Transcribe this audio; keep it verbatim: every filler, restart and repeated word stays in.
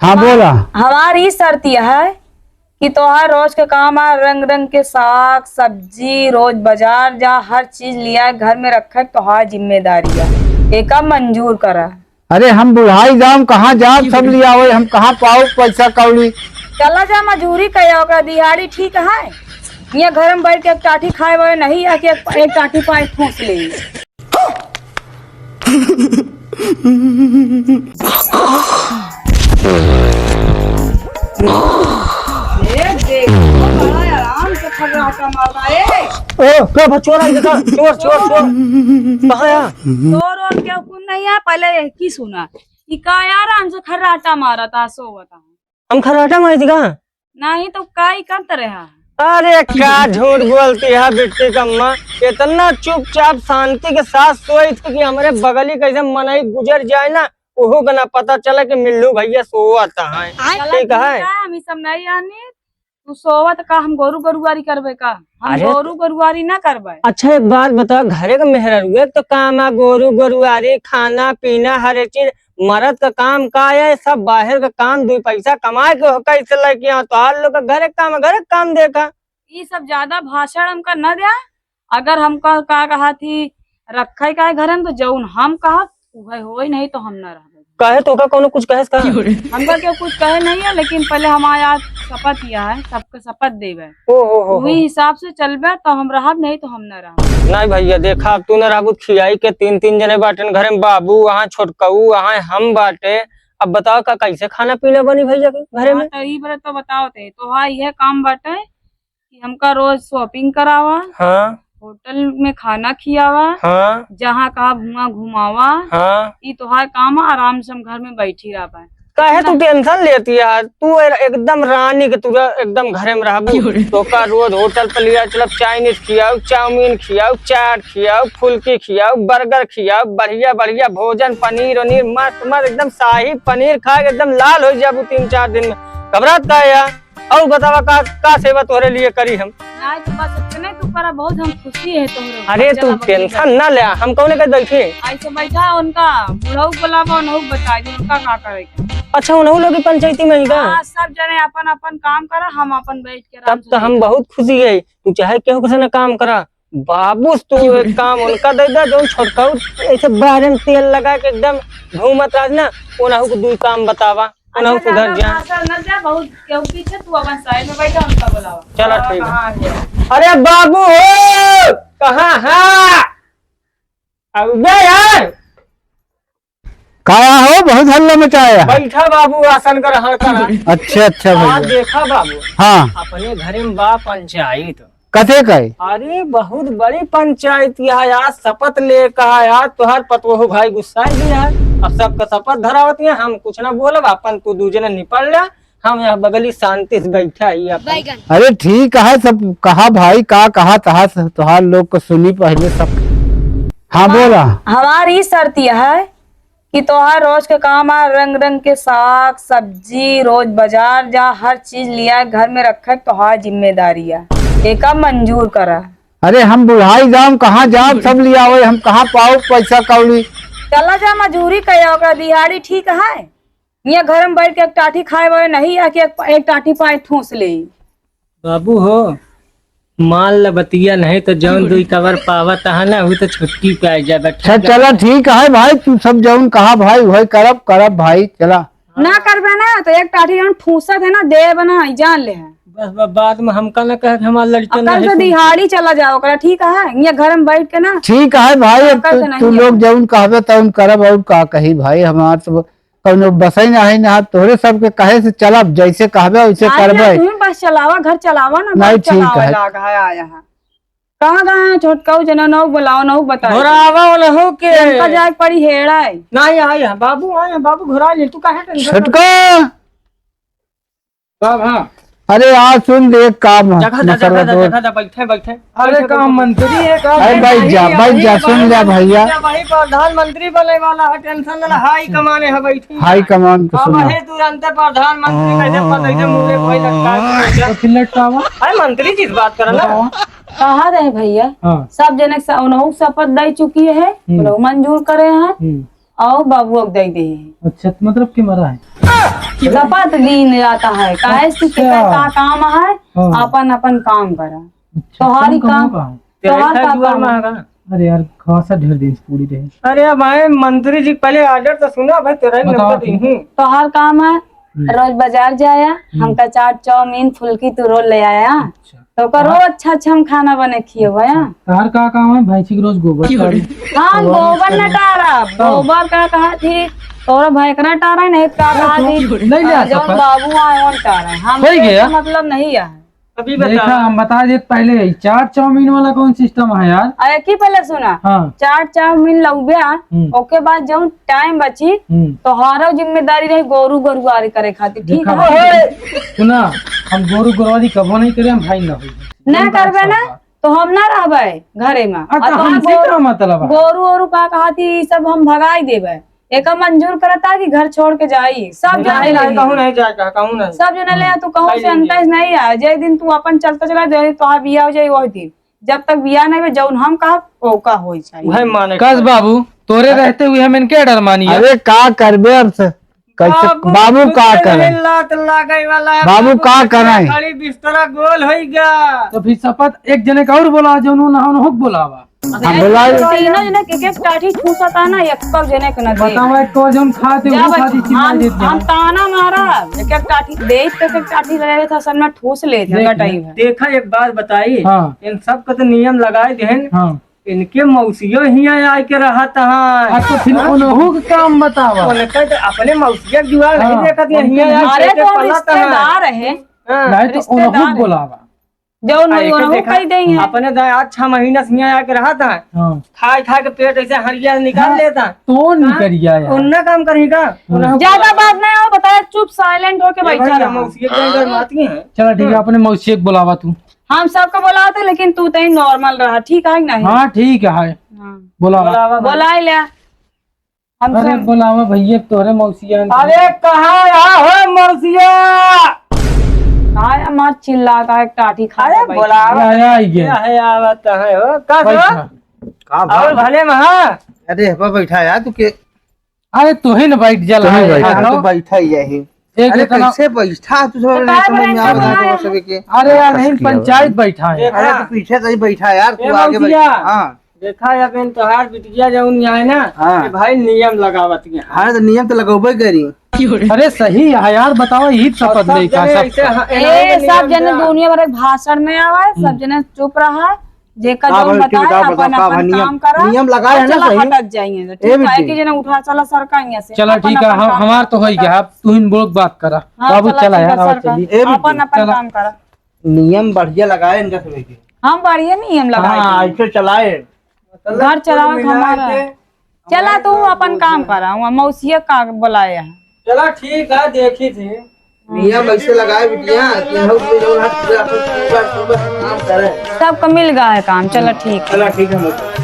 हाँ, बोला। हमार ई शर्त यह है कि तोहार रोज के काम आ, रंग रंग के साग सब्जी, रोज बाजार जा, हर चीज लिया घर में रखे, तोहार जिम्मेदारी है, एका मंजूर करा। अरे हम बुढ़ाई जाम, कहाँ जाम सब लियावे, हम कहाँ पाऊ पैसा कौड़ी। चला जा मजूरी कया, ओकरा दिहाड़ी ठीक है। ये घर में बैठ के एक टाठी खाए वाले नहीं है कि एक, एक टाठी पाए ठूस ले। ए, देखो, बड़ा आराम से खर्राटा मारता है। ओ, का बा, चोर आई देखा, चोर, चोर, चोर। कहाँ आया? चोर और क्या कुछ नहीं है, पहले की सुना। ई का यार, आराम से खर्राटा मारा था, सोवत है। हम खर्राटा मारी थी का? नहीं तो का ई करत रहा? अरे का झूठ बोलती है बिट्टी कम्मा, इतना चुपचाप शांति के साथ सोई थी कि हमरे बगली कैसे मनई गुजर जाए ना, ओहू का ना पता चला कि मिल्लू भैया सोवत है। आय। ठीक है। का हम ई सब नहीं जानी। तू सोवत का हम गोरू गरुआरी करबे का? हम अरे गोरू गरुआरी ना करबे। अच्छा एक बात बता, घरे के मेहरारू एक तो काम है, गोरू गरुआरी, खाना पीना, हर एक चीज। मरद का काम का है? सब बाहर का काम, दुई पैसा कमाए के हो, कैसे लेके आओ? तो हर लोग का घरे के काम है, घरे के काम देखा। ई सब ज्यादा भाषण हमका न द्या। अगर हमका का कहा थी रखे का है घरे में, तो जौन हम कहब उहे होई, नहीं तो हम ना रहबे। काहे, तोका कौनो कुछ कहेस का? हमका केहू कुछ कहे नहीं है, लेकिन पहले हमारे आज शपथ लिया है, सबके शपथ देवे। ओ हो हो हो। वही हिसाब से चलबे तो हम रहब, नहीं तो हम ना रहब। नहीं भैया, देखा, अब तू ना रहबू, खियाई के तीन तीन जने बाटेन घरे में, बाबू वहाँ, छोटकऊ वहाँ, हम बाटे। अब बताओ का कैसे खाना पीना बनी भैया के घरे में? हाँ, तो ई बात तो बताओ ते, तो हाँ, यह काम बाटे कि हमका रोज shopping करावा, हाँ। होटल में खाना खियावा, हाँ। जहाँ कहा हुआ घुमावा, हाँ। ई तोहार काम है, आराम से हम घर में बैठी रहबे। काहे तू tension लेती है? तू ए-, एकदम रानी के तू र-, एकदम घरे में रहबू। क्यों रे? तोका रोज होटल पर लिया चलब, Chinese खियाऊ, चाउमीन खियाऊ, चाट खियाऊ, फुल्की खियाऊ, burger खियाऊ, बढ़िया बढ़िया भोजन, पनीर वनीर मस्त मस्त, एकदम शाही पनीर खा के एकदम लाल हो जाबू तीन चार दिन में। घबरात का है यार? और बतावा का, का सेवा तोहरे लिए करी हम? नहीं तो बस इतने तू करा, बहुत हम खुशी है तोहरे। अरे चला तू बकरी tension ना ले, हम कौने के बैठे? ऐसे बैठा उनका बुढ़ऊ बुलावा, उनहु बता दी उनका का करे के। अच्छा, उनहु लोग की पंचायती में ही का? हाँ, सब जने अपन अपन काम करा, हम अपन बैठ के आराम तब से तो हम बैठा। बहुत खुशी है। तू चाहे केहू के से ना काम करा, बाबू तू एक काम उनका दे दे, जौन छोटका ऐसे बारे में तेल लगा के एकदम घूमत राज ना, उनहु को दुई काम बतावा। उनहु अच्छा, सुधर ज्यादा जा। भाषण न जा, बहुत केहू पीछे, तू अपन side में बैठा, उनका बुलावा। चला, हाँ, ठीक है। कहाँ आ गया? अरे बाबू हो, कहाँ है? अब बे यार। काया हो, बहुत हल्ला मचाया। बैठा बाबू, आसन ग्रहण करा। अच्छा, अच्छा आज भैया। देखा बाबू, हाँ। अपने घरे में बा पंचायत। कथे का है? अरे बहुत बड़ी पंचायत यह है यार, शपथ ले कहा यार, तोहार पतोह भाई गुस्सा ही है। अब सबका शपथ धरावत है, हम कुछ ना बोलब, अपन तू दू जने निपट ले, हम यहाँ बगली शांति से बैठा ही अपन। अरे ठीक है, सब कहा भाई, का कहा तहा से, तोहार लोग को सुनी पहले सब। हाँ, बोला। हमार ई शर्त यह है कि तोहार रोज के काम आ, रंग रंग के साग सब्जी, रोज बाजार जा, हर चीज लिया घर में रखे, तोहार जिम्मेदारी आ, एका मंजूर करा। अरे हम बुढ़ाई जाम, कहाँ जाम सब लियावे, हम कहाँ पाऊ पैसा कौड़ी। चला जा मजूरी कया, ओकरा दिहाड़ी ठीक है। ये घर में बैठ के एक टाठी खाए वाले नहीं है कि एक, एक टाठी पाए ठूस ले। बाबू हो, मान ल बतिया, नहीं तो जौन दुई कवर पावत है ना, वो तो छुट्टी पे आ जाबे। अच्छा, चला ठीक है भाई, तू सब जौन कहा भाई, वही करब, करब भाई, चला। ना करबे ना, तो एक टाठी जौन ठूसत है ना, देब ना, जान ले है। बस, बस, बाद में हमका ना कहे कि हमार लड़का ना अकल है, से सुन। दिहाड़ी चला जाओ ओकरा, ठीक है? ये घर में बैठ के ना। ठीक है भाई, अब अकल तू, से नहीं तू है। लोग जौन कहबे तौन करब, और का कही भाई, हमार तो कौनो बसई नाही ना, तोहरे सबके कहे से चलब, जैसे कहबे वैसे करबे। तू बस चलावा, घर चलावा ना, नहीं, ठीक है। लाग है, आया है। कहाँ गए हैं छोटका, जना नौ बुलाओ, नौ बताओ। घोरावा नहु के। इनका जाए पड़ी हेड़ा है। नहीं, आई है बाबू, आई है बाबू, घोरा ले, तू काहे tension छोटका। बाब, हाँ। अरे यार, सुन ले, एक काम है, जगह दा, मसला जगह दा, दोस्त। जगह दा, बैठे, बैठे। अरे, बैठे, का बैठे। मंत्री है, का अरे, बैठ जा, नहीं, बैठ जा, नहीं, सुन ले नहीं, भैया। वही प्रधानमंत्री बने वाला है, tension ना, high command है, बैठी। High command तो अब सुना। वही तुरंत प्रधानमंत्री कैसे पता, कैसे मुंह में कोई लटका के तो फिर लटकावा। अरे, मंत्री जी से बात करना। बतावा। कहा रहे भैया, हाँ। सब जने स-, उनहु शपथ दे चुकी है, हम्म। उनहु मंजूर करे हैं। हम्म। और बाबुआ के दे दे। अच्छा, तो मतलब के मरा है? सपत दिन जाता है, काहे से अच्छा। केकर का काम है, हाँ। अपन अपन काम करा। अच्छा, तोहारी काम काम, कहाँ का है? तोहार तेरे का जुआर काम में है? आगा। अरे यार, खासा ढेर दिन से पूरी रहे। अरे भाई, मंत्री जी, पहले order तो सुना भाई, तेरा ही बताओ नंबर तुम। दी हूँ। तोहार काम है, हम्म। रोज बाजार जाया, हम्म। हमका चाट, चाउमीन, फुल्की तू रोज ले आया। अच्छा। तो ओकर रोज अच्छा अच्छा हम खाना बने खिए भैया। तोहार का काम है? भैंसी के रोज गोबर टारी। हाँ, गोबर न टारा, हाँ। गोबर का कहा थी, तोरा भैंकरा टारा नहीं, का कहा थी, नहीं ले आ जौन सकत। बाबू आए, उन टारा। हम होई गया। मतलब नहीं है। अभी देखा, बता। हम बता देत पहले, चाट चाउमीन वाला कौन system है यार? अरे की पहले सुना, हाँ। चाट चाउमीन लउब्या, हम्म। ओके बाद जौन time बची, हम्म। तोहारो जिम्मेदारी रही गोरू गोरुआरी करे खातिर, ठीक देखा। है? सुना, हम गोरू गोरुआरी कबो नहीं करे, हम भाई ना होई। ना जनता करबे अच्छा ना, बा। तो हम ना रहबे घरे में। अच्छा, और तोहार हमसे गोरू, का मतलब है? गोरू ओरू का कहा थी, ई सब हम भगाई देबे। एका मंजूर करता कि घर छोड़ के जाई, सब नहीं, जने नहीं, ले। कहूँ नहीं जाए, कहा, कहूँ नहीं। सब जने ले, हम्म। तू कहूँ नहीं, से नहीं, अंतज नहीं। नहीं आ। जे दिन तू अपन चलता चला, जे दिन तोहार बियाह हो जाई, वही दिन। जब तक बियाह नहीं बे, जौन हम कहा, ओका होई चाहिए। वही माने कस बाबू, तोरे रहते हुए हम इनके order मानिए। अरे का करबे अब से? कैसे बाबू बाबू कुछ का नहीं करे? लात लागे वाला है, बाबू बाबू का कुछ करे? खड़ी बिस्तरा गोल होई गा। तो फिर सपत एक जने का और बोला, जो उन्होंने, उन्होंने हुक बोलावा। हाँ, बोला। तीनों जने के एक एक टाठी ठूसता ना, एक जने के ना दे। बतावा, एक तो जौन खाते, जा वो बच्चा, खाती चिल्ला हम, देते हम हैं। ताना मारा, एक एक टाठी दे, एक एक टाठी ले लेता, सब में ठूस लेते हैं, देख गटाई ले। में। देखा, एक बात बताई, हाँ। इन सब का तो नियम लगाए देहन, हाँ। इनके मौसियो हियाँ आए के रहत हैं। आ, तो फिर हाँ? उनहू के काम बतावा। उनका तो अपने मौसिया के जुआर नहीं हाँ, देखत, उनके हियाँ आए अरे के तो हम पलत हैं। रिश्तेदार हैं। हाँ। नहीं तो उनहू रिश्तेदार हैं। बोलावा। जौन आ, होई, एके ओनहु देखा, कहि देई है। अपने दाई आज छह महीना से हियाँ आके रहत है। हाँ। खाए, खाए के पेट ऐसे हरिया निकाल हाँ, लेता। तोन हाँ? निकरिया यार। उन्ना काम करही का? हाँ। उन्ना ज्यादा बात नहीं हो, बताया, चुप silent होके ये बैठा भाई, रहा। मौसी एक जगह हाँ। मारती है। चला ठीक है, हाँ। अपने मौसी के बुलावा तू। हम सबको बुलावत है, लेकिन तू तई normal रहा, ठीक है कि नहीं? हाँ, ठीक है। हाँ। बुलावा। बुलावा भाई। बुलाए ले। हम अरे सब बोलावा भैया, तोरे मौसिया ने अरे कहाँ रहा हो मौसिया? कहाँ है हमार चिल्लाता है, टाटी खा अरे के बैठा बोलावा है। आया ही है। क्या है, आवत है हो? का बैठा। हो? का और भाई? भले महा? अरे, अब बैठा यार, तू के अरे, तू ही न बैठ जा, तू ही ला बैठ। यार, हाँ, तो हो। बैठा ही है। एक अरे, इतना कैसे बैठा? तू सब तो नहीं का समझ में बोलेंगे आवत है, बोलाया? तो सब के अरे यार, नहीं, पंचायत बैठा है। अरे, तू पीछे से ही बैठा है यार, ए तू आगे बैठ। मौसिया। हाँ। देखा, अब इन तोहार बिटिया जौन यहाँ है ना, हाँ। ये भाई नियम लगावत है। हाँ, तो नियम तो लगौबे करी। अरे सही है यार, बतावा, यही और शपथ सब लेखा, जने सब ऐसे सब। हाँ, ए, एने सब नियम जने जा। दुनिया भर के भाषण में आवा है, सब हम्म। जने चुप रहा, जेका का जौन भाई, बताए, का अपन, बताओ, का अपन भाई, नियम, काम करा, नियम लगाए और है ना चला सही? हटत जाइए, ए ठीक है, बिट्टी। कि जने उठा चला सरका यहाँ से, चला अपन, ठीक है, अपन हम, काम हमार करा। तो होई गया, अब तू इन लोग बात करा। हाँ, बाबू, चला, चला ठीक है, यार, आवा सरका। चली। ए बिट्टी। अपन, अपन चला। काम करा। नियम बढ़िया लगाए इनका सभी के। हम बढ़िया नियम लगाए हाँ, थे। ऐसे चलाए। घर चलावे कुल मिला हमारा। के चला, तू अपन काम करा, वहाँ मौसिया का बुलाए है। चला, ठीक है, देखी थी। नियम ऐसे लगाए बिटिया कि हम लोग जो है पूरा, पूरा, पूरा काम करे। सबको मिल गया है काम, चलो, ठीक है। चला, ठीक है, मौसी।